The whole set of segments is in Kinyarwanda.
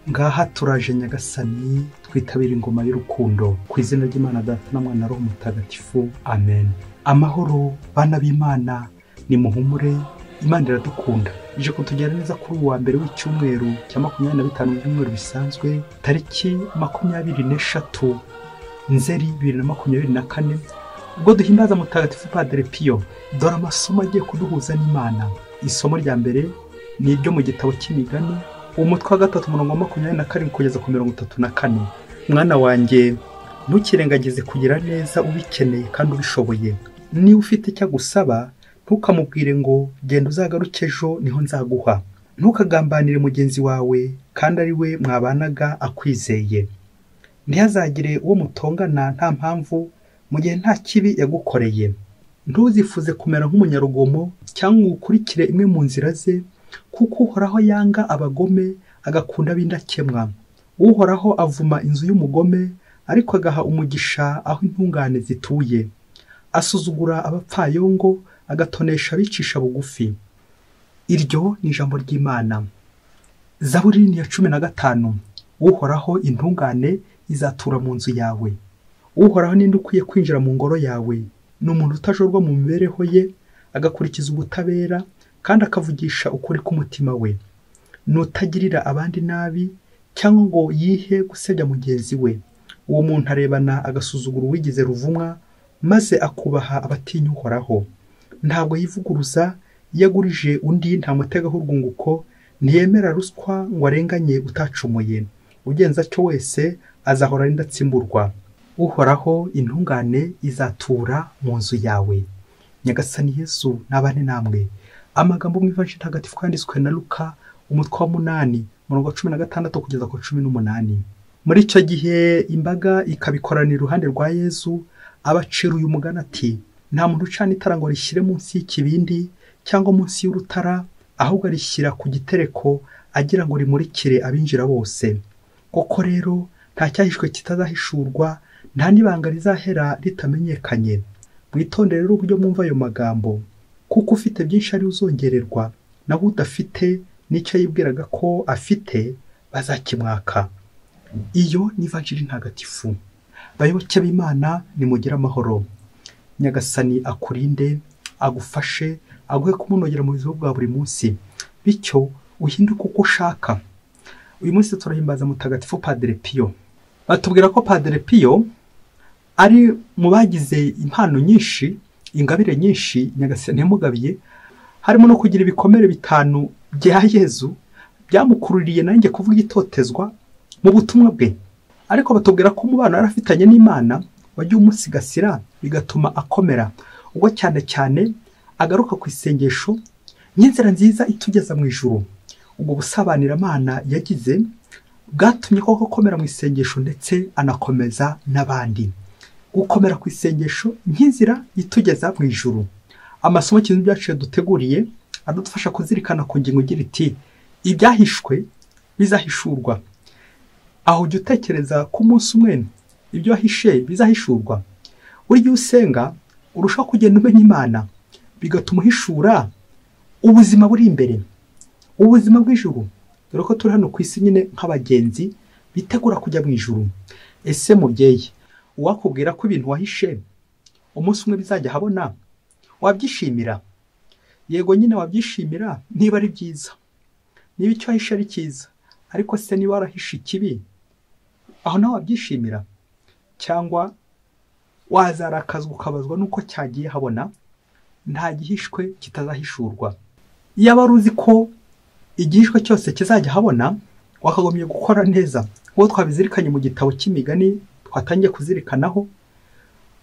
Ngaha turaje Nyagasani, twitabira ingoma y'urukundo. Ku izina ry'Imana Data na Mwana Roho Mutagatifu, amen. Amahoro bana b'Imana, nimuhumure, Imana iradukunda. Ije kutugera neza kuri uwa mbere w'icyumweru cya 25 mu byumweru bisanzwe, tariki 23 Nzeri 2024, ubwo duhimbaza Mutagatifu Padre Pio. Dore amasomo agiye kuduhuza n'Imana. Isomo rya mbere ni iryo mu gitabo cy'Imigani, umutwe wa 3 umurongo wa 27 kugeza ku 34. Mwana wanjye, ntukirengagize kugira neza ubikeneye kandi ubishoboye. Niba ufite icyo agusaba, ntukamubwire ngo genda uzagaruke ejo niho nzaguha. Ntukagambanire mugenzi wawe kandi ari we mwabanaga akwizeye. Ntihazagire uwo mutongana nta mpamvu mu gihe nta kibi yagukoreye. Ntuzifuze kumera nk'umunyarugomo cyangwa ukurikire imwe mu nzira ze, kuko Uhoraho yanga abagome agakunda ab'indakemwa. Uhoraho avuma inzu y'umugome, ariko agaha umugisha aho intungane zituye. Asuzugura abapfayongo, agatonesha abicisha bugufi. Iryo ni ijambo ry'Imana. Zaburi ya 15. Uhoraho, intungane izatura mu nzu yawe. Uhoraho, ninde ukwiye kwinjira mu ngoro yawe? Ni umuntu utajorwa mu mibereho ye, agakurikiza ubutabera kandi akavugisha ukuri k'umutima we. Nutagirira abandi nabi cyangwa ngo yihe gusebya mugenzi we. Uwo muntu arebana agasuzugura uwigize ruvumwa, maze akubaha abatinya Uhoraho. Ntabwo yivuguruza, iyo agurije undi ntamutegaho urwunguko, ntiyemera ruswa ngo arenganye utacumuye. Ugenza atyo wese azahora indatsimburwa. Uhoraho, intungane izatura mu nzu yawe. Nyagasani Yesu nabane namwe. Amagambo mu Ivanjiri Ntagatifu yanditswe na Luka, umutwe wa 8, umurongo wa 16 kugeza ku 18. Muri icyo gihe imbaga ikabikoranira iruhande rwa Yesu, abacira uyu mugani ati: nta muntu ucana itara ngo rishyire munsi y'ikibindi cyangwa munsi y'urutara, ahubwo arishyira ku gitereko agira ngo rimurikire abinjira bose. Koko rero nta cyahishwe kitazahishurwa, nta n'ibanga rizahera ritamenyekanye. Mwitondere rero uburyo mwumva ayo magambo, kuko ufite byinshi ari uzongererwa, naho udafite n'icyo yibwiraga ko afite bazakimwaka. Iyo ni Ivanjiri Ntagatifu. Bayoboke b'Imana, nimugire amahoro. Nyagasani akurinde, agufashe, aguhe kumunogera mu buzima bwa buri munsi, bityo uhinduke uko ushaka. Uyu munsi turahimbaza Mutagatifu Padre Pio. Batubwira ko Padre Pio ari mu bagize impano nyinshi, ingabire nyinshi Nyagasani yamugabiye, harimo no kugira ibikomere 5 bya Yezu byamukururiye nanjye kuvuga itotezwa mu butumwa bwe. Ariko batubwira ko umubano yari afitanye n'Imana wagiye umusigasira, bigatuma akomera. Ubwo cyane cyane agaruka ku isengesho nk'inzira nziza itugeza mu ijuru. Ubwo busabanira-Mana yagize bwatumye koko akomera mu isengesho, ndetse anakomeza n'abandi. Gukomera ku isengesho nk'inzira itugeza mu ijuru. Amasomo kintu byacu duteguriye adufasha kuzirikana ku ngingo igira iti: ibyahishwe bizahishurwa. Aho ujya utekereza ko umunsi umwe ibyo wahishe bizahishurwa. Burya usenga urushaho kugenda umenya Imana, bigatuma uhishura ubuzima buri imbere, ubuzima bw'ijuru. Dore ko turi hano ku isi nyine nk'abagenzi bitegura kujya mu ijuru. Ese mubyeyi, uwakubwira ko ibintu wahishe umunsi umwe bizajya habona, wabyishimira? Yego nyine wabyishimira niba ari byiza, niba icyo wahishe ari cyiza. Ariko se niba warahishe ikibi, aho nawe wabyishimira? Cyangwa wazarakazwa ukabazwa nuko cyagiye habona? Nta gihishwe kitazahishurwa. Iyo wari uzi ko igihishwe cyose kizajya habona, wakagombye gukora neza. Uwo twabizirikanye mu gitabo cy'Imigani twatangiye kuzirikanaho,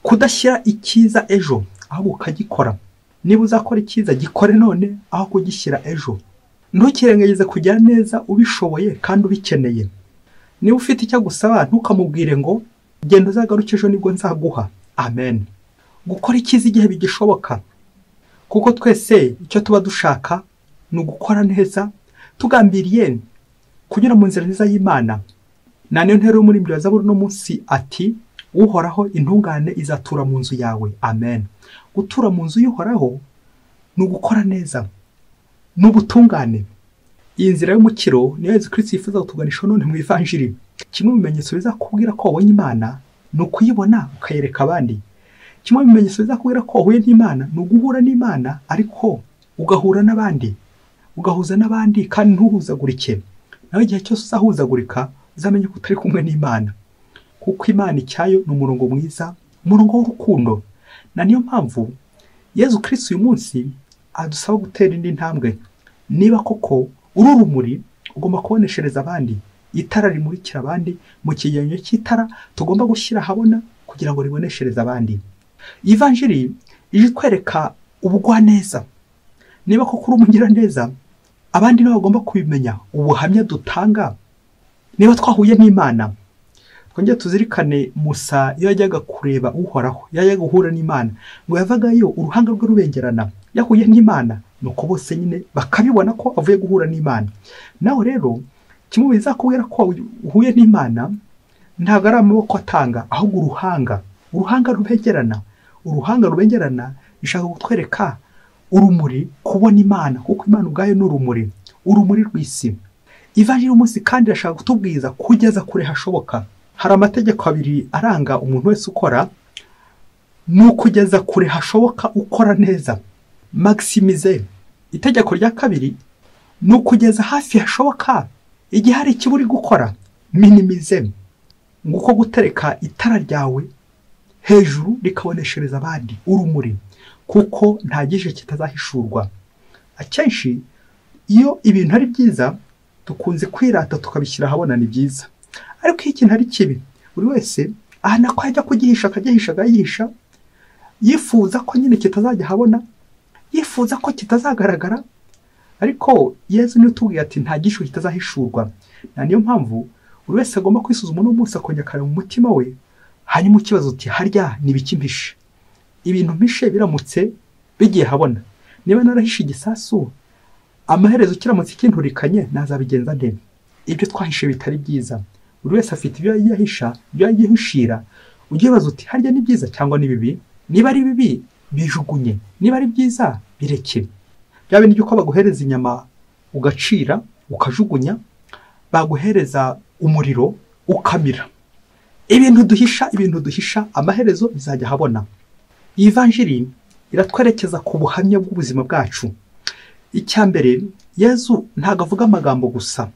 kudashyira icyiza ejo ahubwo ukagikora. Niba uzakora icyiza, gikore none aho kugishyira ejo. Ntukirengagize kugira neza ubishoboye kandi ubikeneye. Niba ufite icyo agusaba, ntukamubwire ngo genda uzagaruke ejo nibwo nzaguha. Amen. Gukora icyiza igihe bigishoboka, kuko twese icyo tuba dushaka ni ugukora neza, tugambiriye kunyura mu nzira nziza y'Imana. Na niyo ntero y'umuririmbyi wa Zaburi no munsi ati: Uhoraho, intungane izatura mu nzu yawe. Amen. Gutura mu nzu y'Uhoraho ni ugukora neza, ni ubutungane. Iyi nzira y'umukiro niyo Yezu Kristo yifuza kutuganisha none mu ivanjiri. Kimwe mu bimenyetso bizakubwira ko wabonye Imana ni ukuyibona ukayereka abandi. Kimwe mu bimenyetso bizakubwira ko wahuye n'Imana ni uguhura n'Imana, ariko ugahura n'abandi, ugahuza n'abandi kandi ntuhuzagurike. Nawe igihe cyose uzahuzagurika uzamenye ko utari kumwe n'Imana, kuko Imana icyayo ni umurongo mwiza, umurongo w'urukundo. Na niyo mpamvu Yezu Kristo uyu munsi adusaba gutera indi ntambwe. Niba koko uri urumuri, ugomba kuboneshereza abandi, itara rimurikira abandi. Mu kigereranyo cy'itara tugomba gushyira ahabona kugira ngo riboneshereze abandi. Ivanjiri ije itwereka ubugwaneza. Niba koko uri umugiraneza, abandi nabo bagomba kubimenya, ubuhamya dutanga. Niba twahuye n'Imana, twongere tuzirikane Musa iyo yajyaga kureba Uhoraho, yajyaga guhura n'Imana, ngo yavagayo uruhanga rwe rubengerana, yahuye n'Imana, nuko bose nyine bakabibona ko avuye guhura n'Imana. Nawe rero kimwe mu bizakubwira ko uhuye n'Imana ntabwo ari amaboko atanga, ahubwo uruhanga, uruhanga rubengerana. Uruhanga rubengerana bishaka kutwereka urumuri, kubona Imana, kuko Imana ubwayo ni urumuri, urumuri rw'isi. Ivanjiri y'umunsi kandi irashaka kutubwiza kugeza kure hashoboka. Hari amategeko abiri aranga umuntu wese ukora, ni ukugeza kure hashoboka ukora neza, maximize. Itegeko rya kabiri ni ukugeza hafi hashoboka igihe hari ikiba uri gukora, minimize. Nguko gutereka itara ryawe hejuru rikaboneshereza abandi urumuri, kuko nta gihe kitazahishurwa. Akenshi iyo ibintu ari byiza dukunze kwirata tukabishyira ahabona ni byiza, ariko iyo ikintu ari kibi buri wese ahana ko ajya kugihisha, akagihisha, akagihisha, yifuza ko nyine kitazajya ahabona, yifuza ko kitazagaragara. Ariko Yezu niwe utubwiye ati nta gisho kitazahishurwa. Na niyo mpamvu buri wese agomba kwisuzuma uno munsi, akongera akareba mu mutima we, hanyuma ukibaza uti harya ni ibiki mpishe? Ibintu mpishe biramutse bigiye habona, niba narahishe igisasu, amaherezo kiramutse kinturikanye nazabigenza nte? Ibyo twahishe bitari byiza. Buri wese afite ibyo yahisha, ibyo yihishira. Ujye ubaza uti harya ni byiza cyangwa ni bibi? Niba ari bibi bijugunye, niba ari byiza bireke. Bya bindi by'uko baguhereza inyama ugacira ukajugunya, baguhereza umuriro ukamira. Ibintu duhisha, ibintu duhisha amaherezo bizajya ahabona. Iyi vanjiri iratwerekeza ku buhamya bw'ubuzima bwacu. Icya mbere, Yezu ntabwo avuga amagambo gusa,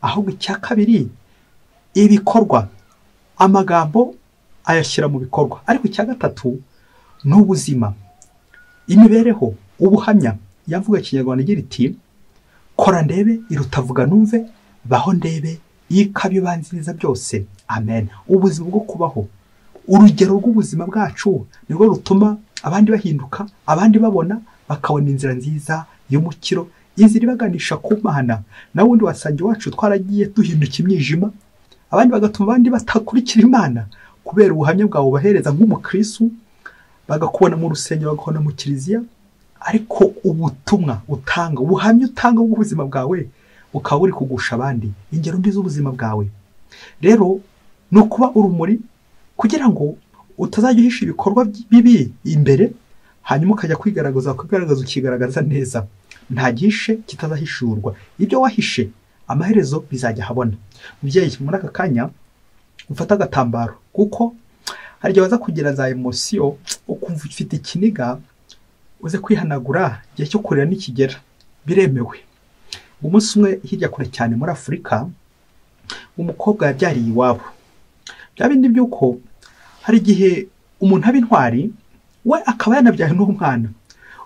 ahubwo icya kabiri ibikorwa. Amagambo ayashyira mu bikorwa. Ariko icya gatatu ni ubuzima, imibereho, ubuhamya. Yavuga Ikinyarwanda igira iti kora ndebe irutavuga numve, baho ndebe ikabibanziriza byose. Amen. Ubuzima bwo kubaho, urugero rw'ubuzima bwacu nirwo rutuma abandi bahinduka, abandi babona, bakabona inzira nziza y'umukiro, inzira ibaganisha ku Mana. Na wundi wasanga iwacu twaragiye duhinduka imyijima, abandi bagatuma abandi batakurikira Imana kubera ubuhamya bwawe ubahereza nk'umukristo, bagakubona mu rusengero, bagakubona mu kiliziya, ariko ubutumwa utanga, ubuhamya utanga bw'ubuzima bwawe bukaba buri kugusha abandi ingero mbi z'ubuzima bwawe. Rero ni ukuba urumuri kugira ngo utazajya uhisha ibikorwa bibi imbere, hanyuma ukajya kwigaragaza, ukigaragaza, ukigaragaza neza. Nta gihishe kitazahishurwa. Ibyo wahishe amaherezo bizajya ahabona. Mubyeyi, muri aka kanya ufata agatambaro, kuko hari igihe waza kugira za emosiyo ukumva ufite ikiniga, uze kwihanagura igihe cyo kurira nikigera, biremewe. Umunsi umwe hirya kure cyane muri Afurika, umukobwa yabyariye iwabo. Bya bindi by'uko hari igihe umuntu aba intwari, we akaba yanabyaye n'umwana.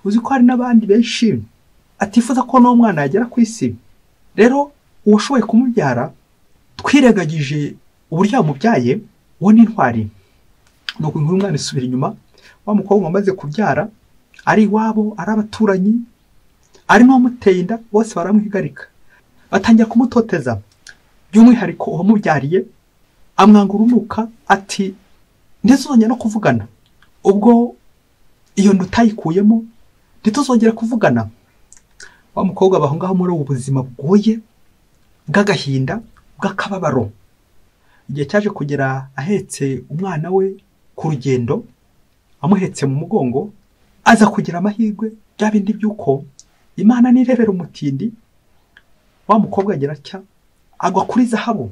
Uzi ko hari n'abandi benshi atifuza ko n'uwo mwana yagera ku isi. Rero uwashoboye kumubyara, twirengagije uburyo yamubyaye, uwo ni intwari. Nuko inkuru umwana isubira inyuma, wa mukobwa wamaze kubyara ari iwabo, ari abaturanyi, ari n'uwamuteye inda, bose baramwigarika, batangira kumutoteza. By'umwihariko uwamubyariye amwanga urunuka, ati ntituzongera no kuvugana, ubwo iyo nda utayikuyemo ntituzongera kuvugana. Wa mukobwa abaho ngaho muri ubu buzima bwoye bw'agahinda, bw'akababaro. Igihe cyaje kugera ahetse umwana we ku rugendo, amuhetse mu mugongo, aza kugira amahirwe, bya bindi by'uko Imana nirebera umutindi, Wa mukobwa agira atya agwa kuri zahabu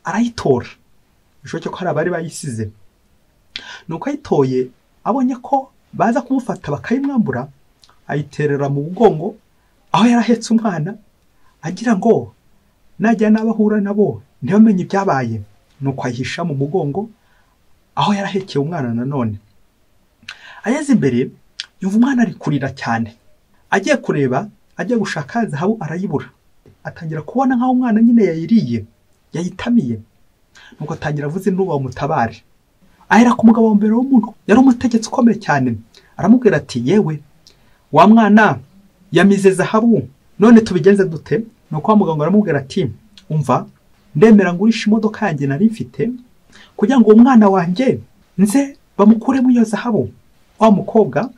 arayitora, bishoboke ko hari abari bayisize. Nuko ayitoye abonye ko baza kumufata bakayimwambura, ayiterera mu mugongo aho yarahetse umwana, agira ngo najya n'abahura nabo ntibamenye ibyabaye. Nuko ayihisha mu mugongo aho yarahekeye umwana. Nanone ageze imbere yumva umwana ari kurira cyane, agiye kureba, agiye gushaka zahabu arayibura. Atangira kubona nkaho umwana nyine yayiriye, yayitamiye. Nuko atangira avuze induru bamutabare. Ahera ku mugabo wa mbere w'umuntu yari umutegetsi ukomeye cyane, aramubwira ati yewe wa mwana yamize zahabu, none tubigenze dute? Nuko wa mugabo aramubwira ati umva, ndemera ngurisha imodoka yanjye nari mfite kugira ngo umwana wanjye nze bamukuremo iyo zahabu. Wa mukobwa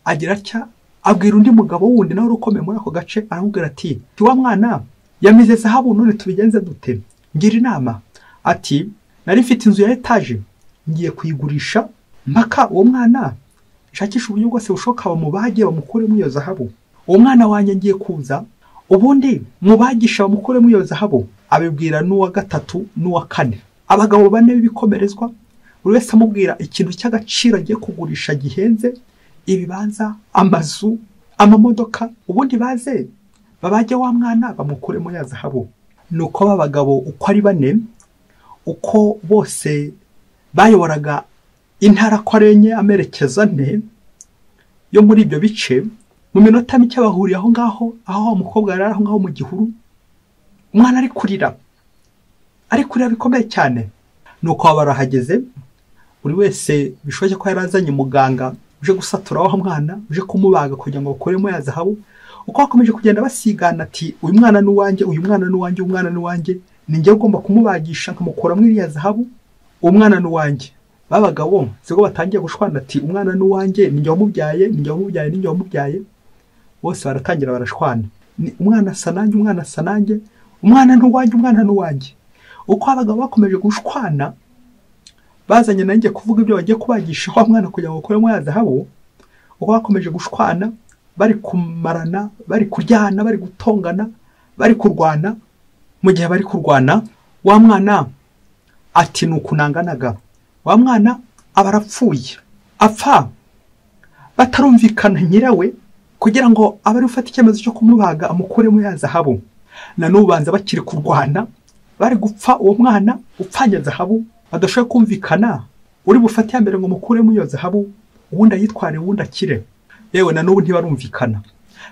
agira atya abwira undi mugabo wundi nawe ukomeye muri ako gace, aramubwira ati wa mwana yamize zahabu, none tubigenze dute? Ngira inama. Ati nari mfite inzu ya etaje, ngiye kuyigurisha mpaka uwo mwana nshakisha uburyo bwose bushoboka bamubage bamukuremo iyo zahabu. Uwo mwana wanjye ngiye kuza ubundi mubagisha bamukuremo iyo zahabu. Abibwira n'uwa gatatu n'uwa kane, abagabo bane b'ibikomerezwa, buri wese amubwira ikintu cy'agaciro agiye kugurisha gihenze, ibibanza, amazu, amamodoka, ubundi baze babage wa mwana bamukuremo ya zahabu. Nuko abagabo uko ari bane, uko bose bayoboraga intara ko ari enye, amerekezo ane yo muri ibyo bice, mu minota mike bahuriye aho ngaho, aho wa mukobwa yari aho ngaho mu gihuru, umwana ari kurira, ari kurira bikomeye cyane. Nuko barahageze, buri wese bishoboke ko yarazanye muganga uje gusatura wa mwana, uje kumubaga kugira ngo bakuremo ya zahabu. Uko bakomeje kugenda basigana ati uyu mwana ni uwanjye, uyu mwana ni uwanjye, umwana ni uwanjye, ni njye ugomba kumubagisha nkamukuramo iriya zahabu, umwana ni uwanjye. Babagabo siko batangiye gushwana ati umwana ni uwanjye, ni njye wamubyaye, ni njye wamubyaye, ni njye wamubyaye. Bose baratangira barashwana, ni umwana asa nanjye, umwana asa nanjye, umwana ni uwanjye, umwana ni uwanjye. Uko abagabo bakomeje gushwana bazanye nanjye kuvuga ibyo bagiye kubagisha wa mwana kugira ngo bakuremo ya zahabu, uko bakomeje gushwana bari kumarana, bari kuryana, bari gutongana, bari kurwana. Mu gihe bari kurwana, wa mwana ati nukunanganaga, wa mwana aba arapfuye, apfa batarumvikana nyirawe kugira ngo abe ari ufata icyemezo cyo kumubaga amukuremo ya zahabu. Na n'ubu banza bakiri kurwana, bari gupfa uwo mwana upfanye zahabu, badashoboye kumvikana uri bufate ya mbere ngo mukuremo iyo zahabu, uwundi ayitware, uwundi akire. Yewe na n'ubu ntibarumvikana.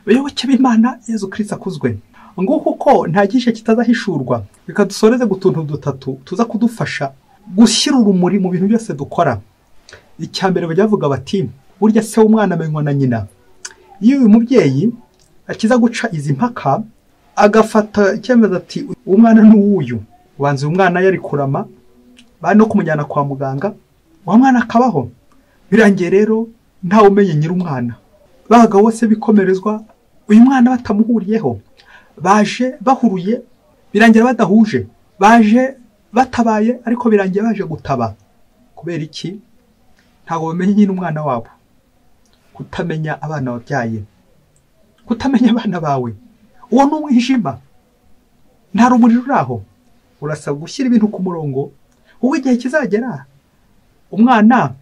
Bayoboke b'Imana, Yezu Kristo akuzwe. Nguko uko nta gice kitazahishurwa. Reka dusoreze gutuntu dutatu tuza kudufasha gushyira urumuri mu bintu byose dukora. Icya mbere bajya bavuga bati burya se w'umwana amenywa na nyina. Iyo uyu mubyeyi akiza guca izi mpaka agafata icyemezo ati umwana ni uwuyu, ubanza uyu mwana yari kurama, bari no kumujyana kwa muganga, wa mwana akabaho. Birangiye rero ntawe umenye nyiri umwana. Abagabo bose bikomerezwa uyu mwana batamuhuriyeho, baje bahuruye, birangira badahuje, baje batabaye ariko birangiye baje gutaba. Kubera iki? Ntabwo bamenye nyine umwana wabo. Kutamenya abana wabyaye, kutamenya abana bawe, uwo ni umwijima, nta rumuri ruri aho. Urasabwa gushyira ibintu ku murongo, uwo igihe kizagera umwana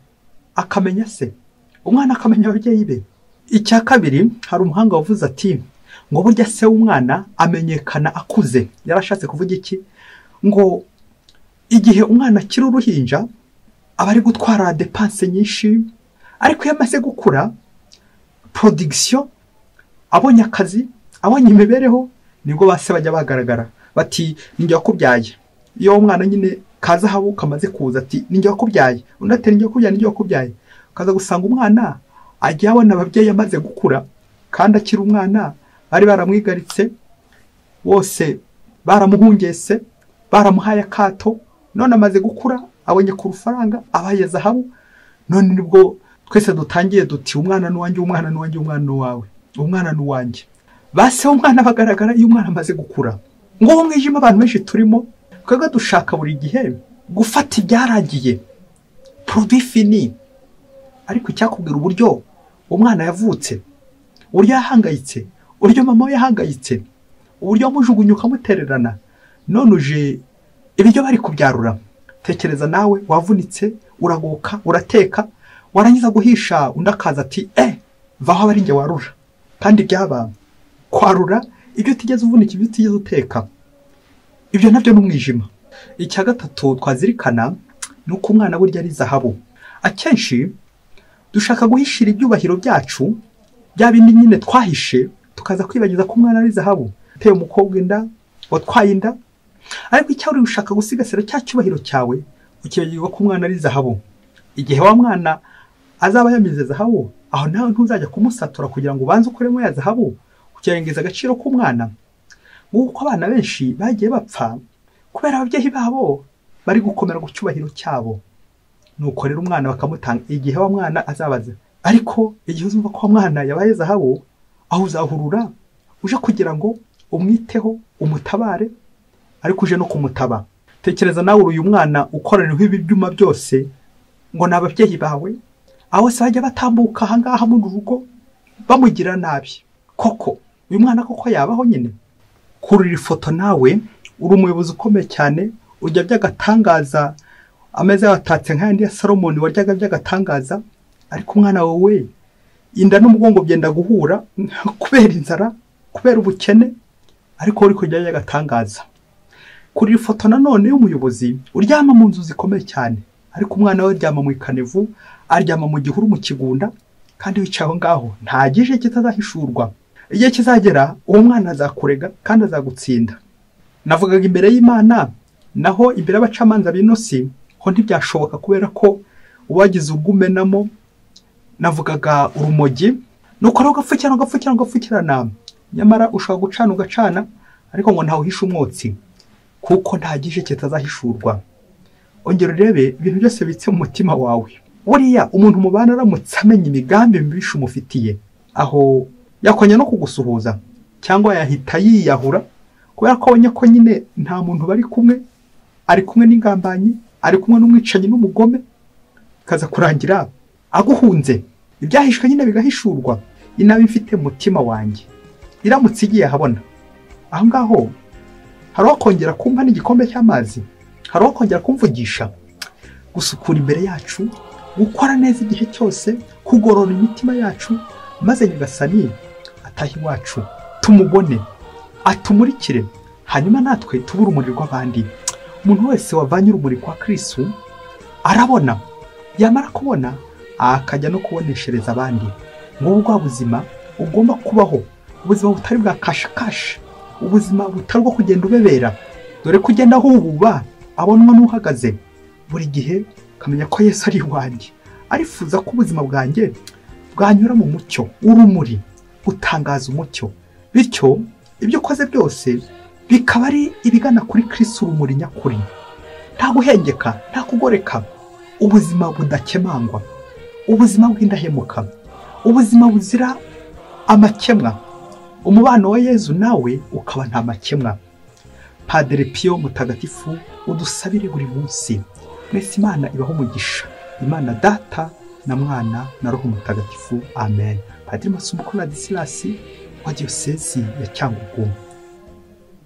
akamenya se, umwana akamenya ababyeyi be. Icya kabiri, hari umuhanga wavuze ati ngo burya se w'umwana amenyekana akuze. Yarashatse kuvuga iki? Ngo igihe umwana akiri uruhinja aba ari gutwara depanse nyinshi, ariko iyo amaze gukura production, abonye akazi, abonye imibereho, nibwo base bajya bagaragara bati ninjye wakubyaye. Iyo umwana nyine kazahabu kamaze kuza ati ninjye wakubyaye, undi ati ninjye wakubyaye, ninjye wakubyaye, ukaza gusanga umwana ajya abona ababyeyi amaze gukura, kandi akiri umwana bari baramwigaritse bose, baramuhungese, baramuhaye akato, none amaze gukura abonye ku rufaranga, abaye zahabu. None nibwo twese dutangiye duti umwana ni uwanjye, umwana ni uwanjye, umwana ni uwawe, umwana ni uwanjye. Base umwana bagaragara iyo umwana amaze gukura. Ngo uwo mwijima abantu benshi turimo, twebwe dushaka buri gihe gufata ibyaragiye, produit fini. Ariko icyakubwira uburyo umwana yavutse, uburyo yahangayitse, uburyo mama we yahangayitse, uburyo wamujugunya ukamutererana, none uje ibiryo bari kubyarura. Tekereza nawe wavunitse, uragoka, urateka, warangiza guhisha undi akaza ati vaho abari njye warura. Kandi byaba kwarura ibyo utigeze uvunika, ibyo utigeze uteka, ibyo nabyo n'umwijima. Icya gatatu twazirikana ni uko umwana burya ari zahabu. Akenshi dushaka guhishira ibyubahiro byacu, bya bindi nyine twahishe, tukaza kwibagiza ko umwana ari zahabu. Uteye umukobwa inda, watwaye inda, ariko icyo uri ushaka gusigasira cya cyubahiro cyawe, ukibagirwa ko umwana ari zahabu. Igihe wa mwana azaba yamize zahabu, aho nawe ntuzajya kumusatura kugira ngo ubanze ukuremo ya zahabu, ukirengeza agaciro k'umwana. Nk'uko abana benshi bagiye bapfa kubera ababyeyi babo bari gukomera ku cyubahiro cyabo. Nuko rero umwana bakamutanga igihe wa mwana azabaza. Ariko igihe uzumva ko mwana yabaye zahabu, aho uzahurura uje kugira ngo umwiteho, umutabare, ariko uje no kumutaba. Tekereza nawe uyu mwana ukoraniraho ibi byuma byose ngo ni ababyeyi bawe, aho se bajya batambuka aha ngaha mu rugo bamugira nabi. Koko uyu mwana koko yabaho nyine? Kurira ifoto nawe uri umuyobozi ukomeye cyane, ujya by'agatangaza, ameza yatatse nk'ayandi ya Salomoni waryaga by'agatangaza, ariko umwana wawe inda n'umugongo byenda guhura kubera inzara, kubera ubukene, ariko uri kujya by'agatangaza. Kuri ifoto nanone y'umuyobozi uryama mu nzu zikomeye cyane, ariko umwana we aryama mu ikanevu, aryama mu gihuru, mu kigunda, kandi wicaye aho ngaho nta gije kitazahishurwa. Igihe kizagera uwo mwana azakurega kandi azagutsinda. Navugaga imbere y'Imana, naho imbere y'abacamanza b'inosi ho ntibyashoboka kubera ko uwagize ugumenamo, navugaga urumogi, nuko rero ugapfukirana, ugapfukirana, ugapfukirana, nyamara ushobora gucana ugacana, ariko ngo ntawe uhisha umwotsi, kuko nta gije kitazahishurwa. Ongera urebe ibintu byose bitse mu mutima wawe. Buriya umuntu mubana aramutse amenya imigambi mibisha umufitiye, aho yakonya no kugusuhuza cyangwa yahita yiyahura, kubera ko abonye ko nyine nta muntu bari kumwe, ari kumwe n'ingambanyi, ari kumwe n'umwicanyi n'umugome, kaza kurangira aguhunze. Ibyahishwe nyine bigahishurwa. Inabi mfite mutima wanjye iramutse igiye ahabona, aho ngaho hari uwakongera kumpa n'igikombe cy'amazi, hari uwakongera kumvugisha. Gusukura imbere yacu, gukora neza igihe cyose, kugorora imitima yacu, maze Nyagasani atahe iwacu, tumubone, atumurikire, hanyuma natwe tube urumuri rw'abandi. Umuntu wese wavanye urumuri kwa Kristo arabona, yamara kubona akajya no kuboneshereza abandi. Ngo bwa buzima ugomba kubaho, ubuzima butari bwa kashakashi, ubuzima butari bwo kugenda ubebera, dore ko ugenda hububa abonwa n'uhagaze. Buri gihe kamenya ko Yesu ari iwanjye, arifuza ko ubuzima bwanjye bwanyura mu mucyo, urumuri utangaza umucyo, bityo ibyo ukoze byose bikaba ari ibigana kuri Kristo, urumuri nyakuri. Nta guhengeka, nta kugoreka, ubuzima budakemangwa, ubuzima bw'indahemuka, ubuzima buzira amakemwa. Umubano wa Yezu nawe ukaba nta makemwa. Padre Pio mutagatifu, udusabire buri munsi. Mwese Imana ibaho umugisha. Imana Data na Mwana na Roho Mutagatifu. Amen. Padiri Masumbuko Ladislas wa Diyosezi ya Cyangugu.